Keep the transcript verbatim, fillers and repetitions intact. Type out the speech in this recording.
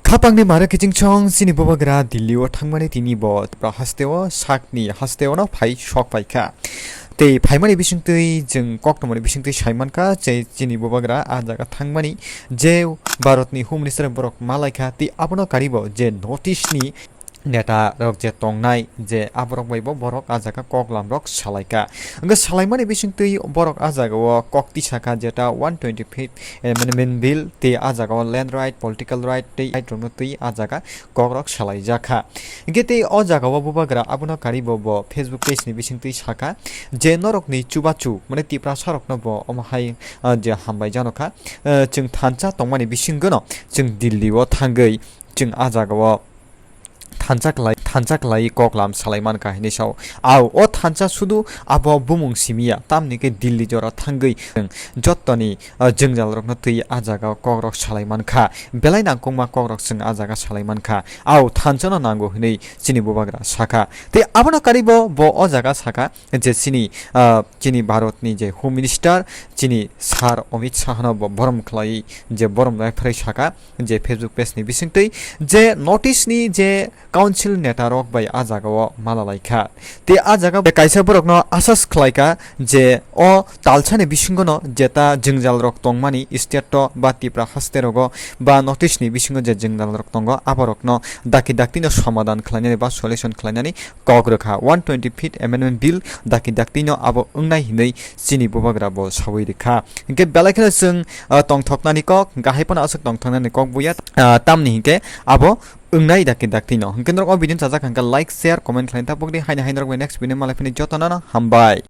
Khapangni mare kiching chong chini bubagra Delhi o thangmani tini bo Tripura hasteo sakni hasteo no phai sok paikha. Tei phaimani bisingtwi chwng kok tongmani bisingtwi saimankha je chini bubagra a jaga thangmani je Bharatni Home Minister borok malaikha tei abono karibo je North East ni neta rok je tongnai je aborok bai bo borok a jaga koklam rok salaikha. Hwnkhe salaimani bisingtwi borok a jaga o kok tisakha jeta one twenty fifth Amendment Bill tei a jaga o land right, political right tei right rokno twi a jaga kok rok salaijakha. Hwnkhe tei o jaga o bubagra abono karibo bo Facebook page ni bisingtwi sakha je norokni chubachu mane Tiprasa rokno bo omo hai ah, je hambai jano kha. Ah, chwng thansa tongmani bisingo no chwng Delhi o thangwi chwng a jaga o thansa khlai, thansa khlai koklam salai mankha hinwi sao. Au, o thansa sudu abo bumung simiya, tamni khe Delhi jora thangwi chwng jottoni, ah, jwngjal rokno twi a jaga o kok rok salai mankha. Belai nangkukma kok rok chwng a jaga salai mankha. Au, thansa no nango hinwi chini bubagra sakha. Tei abono karibo bo o jaga sakha je chini, ah, chini Bharatni je Home Minister, chini Sir Amit Shah no bo borom khlai je borom nai phrai sakha. Je Facebook page ni bisingtwi je North East ni je council neta rok bai a jaga o mala lai kha. Tei a jaga bai kaisa borok no asas khlai kha je o talsa ni bisingo no jeta jwngjal rok tongmani state o ba Tipra haste rogo ba North East ni bisingo je jwngjal rok tongo aborok no dakti dakti no somadan khlainani ba solution khlainani kok rwkha. One twenty fifth Amendment Bill dakti dakti no abo wngnai hinwi chini bubagra bo sawi rikha. Hwnkhe belai kheno chwng, ah, tongthoknani kok, gahai phano aswk tongthoknani kok buya, ah, tamni hinkhe abo wngnai dakti dakti no. Hwnkhe norok o video no chajak hwnkhe like, share, comment khlaina tapok di, haino haino rok bai next video malai phini jotono no hambai.